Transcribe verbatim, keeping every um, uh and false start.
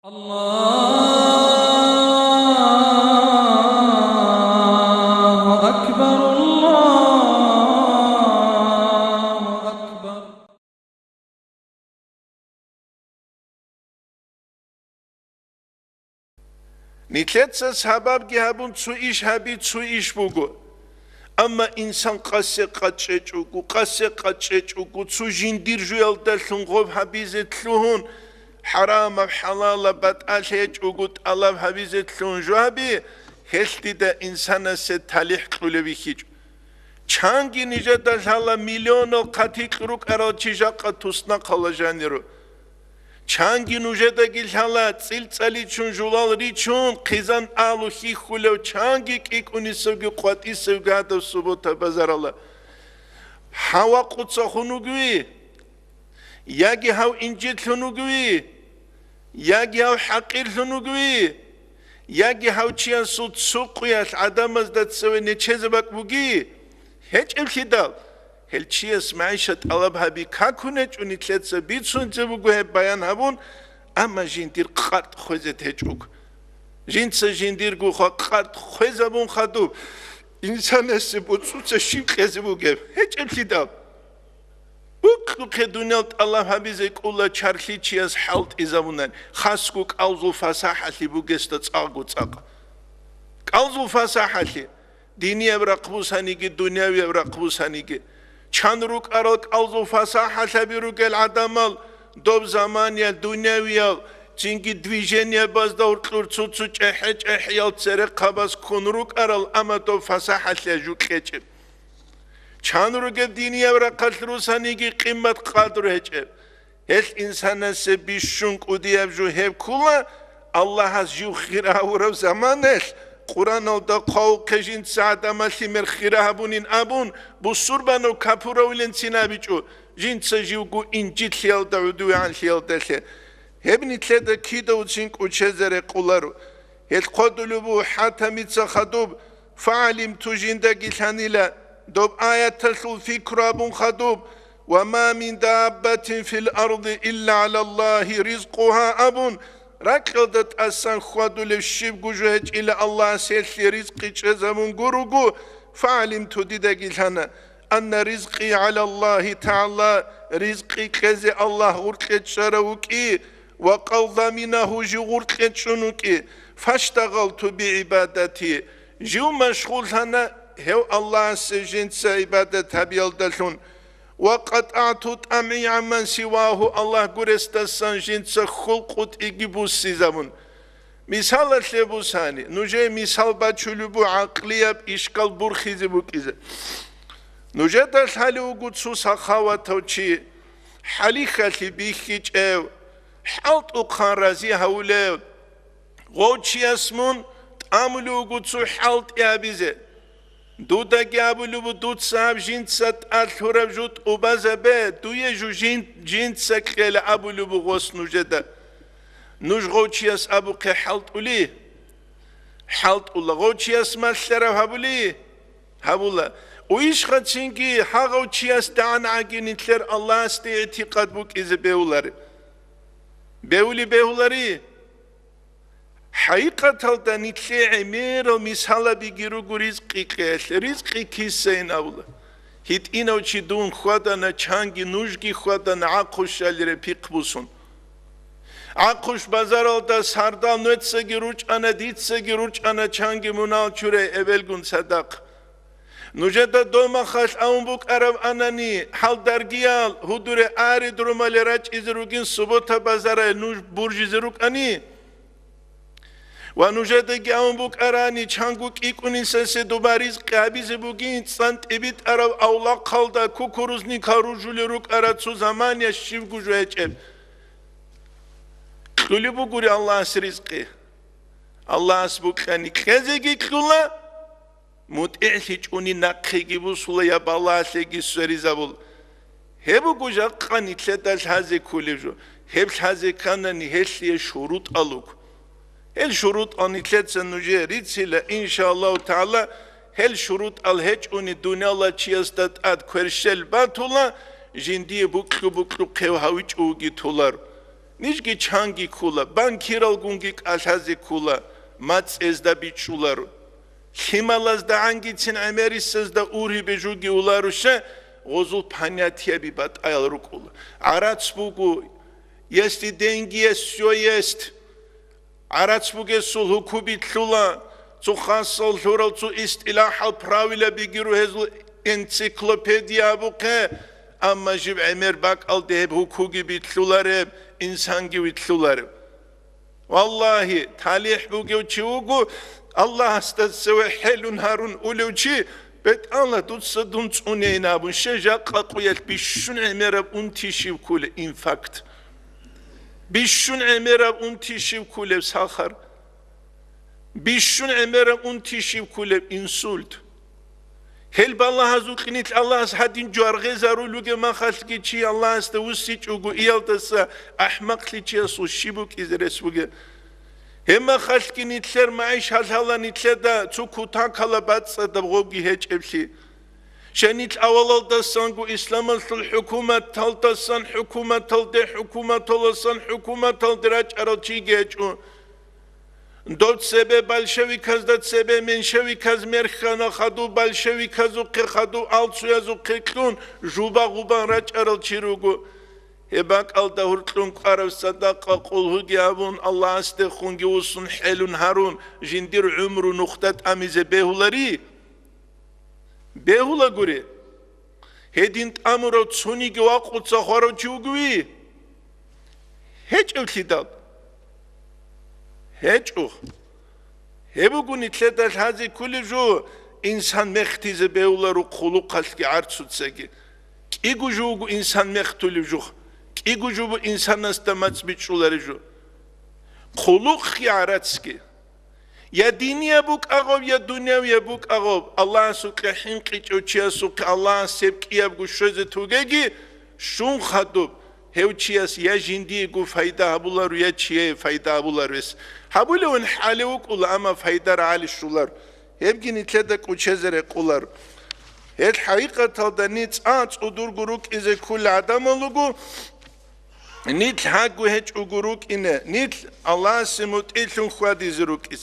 الله أكبر، الله أكبر. Нилъеца сабабги гьабун цо иш гьаби, цо иш буго. Амма инсан къасе къачӀечӀого, къасе къачӀечӀого, цо жиндир жуялдалъун гъоб гьабизе лъугьун, хӀарамаб-хӀалалаб батӀалъи гьечӀого тӀалаб гьабизе лъугьун жо гьаби, гьелъ дида инсанасе талихӀ кьулеб бихьичӀо. Чанги нижеда лъала миллионал хъатикь рукӀарал чи жакъа туснахъала жаниро. Чанги нужедаги лъала цӀилцӀаличун жулал ричун, хъизан алу хьихьулев чанги кӀикӀунисевги къватӀисевги гьадаб суббота базарала. Гьав вакъуца хун вугеви? Яги гьав инжитлъун вугеви? Яги гьав хӀакъирлъун вугеви? Яги гьав чиясул цо къуялъ гӀадамазда цеве нечезе бакӀ буги? ГьечӀеблъидал, гьел чияс магӀишат тӀалаб гьаби какун гьечӀо, нилъеца бицунзе буго гьеб баян гьабун, амма жиндир къартӀ хвезе течӀого. Жинца жиндирго хва-, къартӀ хвезабун хадуб, инсанасе боцӀуца щиб кьезе бугеб? ГьечӀеблъидал. Букьухъе дуниял тӀалаб гьабизе кӀула чарлъи чияс хӀалтӀизабунани, хасго кӀалзул фасахӀалъи бугесда цӀакъго цӀакъ. КӀалзул фасахӀалъи, динияб рахъ бусаниги, дунявияб рахъ бусаниги. Чан рукӀарал кӀалзул фасахӀалъаби ругел гӀадамал, доб заманиял, дунявиял, цинги движениябазда уркьур цо-цо чӀехӀе-чӀехӀиял церехъабаз ккун рукӀарал, амма доб фасахӀалъия жу кьечӀеб. Чан ругеб динияб рахъалъ русаниги къимат-къадру гьечӀеб. Гьелъ инсанасе бищун кӀудияб жо гьеб ккула, Аллагьас жив хира гьавураб заманалъ, Къураналда хъвавухъе жинца гӀадамалъе мер хира гьабунин абун, бусурбанав капуравиланцин абичӀо, жинца живго инжитлъиялда гӀудувегӀанлъиялдалъе. Гьеб нилъеда кидавцин кӀучезе рекъоларо. Гьелъ хъодулеб буго ХӀатамица хадуб, «ФагӀалимту», жиндаги лъанила, доб аяталъул пикру абун хадуб, «Ва ма мин даббатин фил арди илла гӀалаллагьи ризкъугьа», абун, ракьалда тӀасан хьвадулев щибго жо гьечӀила Аллагьас гьелъие ризкъи чӀезабун гуруго, «фагӀалимту», дидаги лъана, «анна ризкъи гӀалаллагьи тагӀала», ризкъи кьезе Аллагь гъуркье чӀарав вукӀи, «ва къалда минагьу», жив гъуркье чӀун вукӀи, «фаштагъалту бигӀибадати», жив машгъуллъана гьев Аллагьасе жинца гӀибадат гьабиялдалъун, «ва къатӀагӀту тӀамгӀи гӀамман сивагьу», Аллагь гуресдасан жинца хьул къутӀиги буссизабун. Мисалалъе бусани, нужее мисал бачулеб буго гӀакълияб ишкал бурхизе букӀизе. Нужеда лъалев вуго цо сахаватав чи, хӀалихьалъи бихьичӀев, хӀалтӀухъан рази гьавулев. Гъов чияс мун тӀамулев вуго цо хӀалтӀи абизе. Дудаги абулеб буго, дуца гьаб жинца тӀад лъураб жо тӀубазабе, дуе жо жин-, жинца кьела абулеб буго гъос нужеда. Нуж гъов чияс абухъе хӀалтӀули? ХӀалтӀула. Гъов чияс малъараб гьабули? Гьабула. Уйищха цинги гьагъав чияс дагӀан гӀаги нилъер Аллагьасде игӀтикъад букӀизе бегьулари? Бегьули бегьулари? ХӀакъикъаталда нилъее гӀемерал мисалабиги руго ризкъи кьеялъе. Ризкъи кисайин абула. ГьитӀинав чи дун хьвадана, чанги нужги хьвадана, гӀахъу щалире пихъ бусун. ГӀахъуш базаралда сардал нуецаги ручӀана, дицаги ручӀана, чанги мунал чуре эбелгун цадахъ. Нужеда домахалъ авун букӀараб анани, гьалдаргиял гьудуре арид румале рачӀизе ругин суббота базарай нуж буржизе рукӀани? Ва нужедаги авун букӀарани, чанго кӀикӀунисасе дуба ризкъи гьабизе бугин, цӀан тӀибитӀараб авлахъалда кукурузникал ружулел рукӀараб цо замания щибго жо гьечӀеб. Кьулеб бугури Аллагьас ризкъи. Аллагьас букьани кьезеги кьула, мутӀигӀлъичӀони нахъеги бусула я балагьалъеги сверизабула. Гьеб буго жакъа нилъеда лъазе кколеб жо. Гьеб лъазе кканани гьелъие шурутӀал руго. Гьел шурутӀал нилъеца нужее рицила, иншааллагьу тагӀала, гьел шурутӀал гьечӀони дунияла чиясда тӀад кверщел батула, жиндие букьу-букьухъев гьавичӀо вуги толаро. Нижги чанги ккула, банкиралгунги кӀалъазе ккула, мацӀезда бичӀчӀуларо. Лъималазда гӀангицин гӀемерисезда ургьибе жуги уларуша, гъозул понятияби батӀаял рукӀула. ГӀарац буго, если деньги есть, всё есть. ГӀарац бугесул гьукуби лъула, цо хасал лъурал цо истилахӀал правилабиги ру гьезул энциклопедия абухъе, амма жиб гӀемер бакӀалде гьеб гьукуги билълъулареб, инсанги вилълъулареб. Валлагьи, талихӀ бугев чи вуго, Аллагьасда цеве хӀелун гьарун улев чи, бетӀалла дуца дун цӀунейин абун, ще жакъа къуялъ бищун гӀемераб унти щив ккулеб, инфаркт. Бищун гӀемераб унти щив ккулеб, сахар. Бищун гӀемераб унти щив ккулеб, инсульт. Гьел балагьазул кьинилъ Аллагьас гьадин жваргъезарулев вугеб махалъги чи Аллагьасда вуссичӀого иялдаса ахӀмакълъи чиясул щиб букӀизе рес бугеб? Гьеб махалъги нилъер магӀиш гьалъала нилъеда цо кутакала бацӀцӀадаб гъобги гьечӀеблъи. Щай нилъ авалалдасанго исламалъул хӀукуматалдасан хӀукуматалде, хӀукуматаласан хӀукуматалде рачӀарал чиги гьечӀо. Доб цебе большевиказда цебе меньшевиказ мерхьана, хадув большевиказухъе, хадув алцуязухъе кьун, жуба-гъубан рачӀарал чи руго. Гьеб бакӀалда гьуркьун кӀварав садакъа къулгьуги гьабун, Аллагьасдехунги вуссун хӀелун гьарун, жиндир гӀумру нухда тӀамизе бегьулари? Бегьулагури. Гьедин тӀамурав цониги вакъуца хварав чи вугевий? ГьечӀевлъидал? ГьечӀо. Гьеб буго нилъеда лъазе кколеб жо, инсан мехтизе бегьуларо хъулухъалъги гӀарцуцаги. КӀиго жо вуго инсан мехтулеб жо. КӀиго жо буго инсанасда мацӀ бичӀчӀулареб жо. Хъулухъги гӀарацги. Я динияб букӀа гъоб, я дунявияб букӀа гъоб, Аллагьасукьа хӀинкъичӀев чиясухъе Аллагьас гьеб кӀиябго щвезе тугеги, щун хадуб, гьев чияс я жиндиего пайда гьабуларо, я чияе пайда гьабуларо гьес. Гьабулевин хӀалев вукӀула, амма пайда рагӀалищулар. Гьебги нилъеда кӀучезе рекъолар. Гьел хӀакъикъаталда нилъ цӀа цӀудурго рукӀизе кколел гӀадамал руго, нилъ гьагу гьечӀого рукӀине, нилъ Аллагьасе мутӀигӀлъун хьвадизе рукӀиз.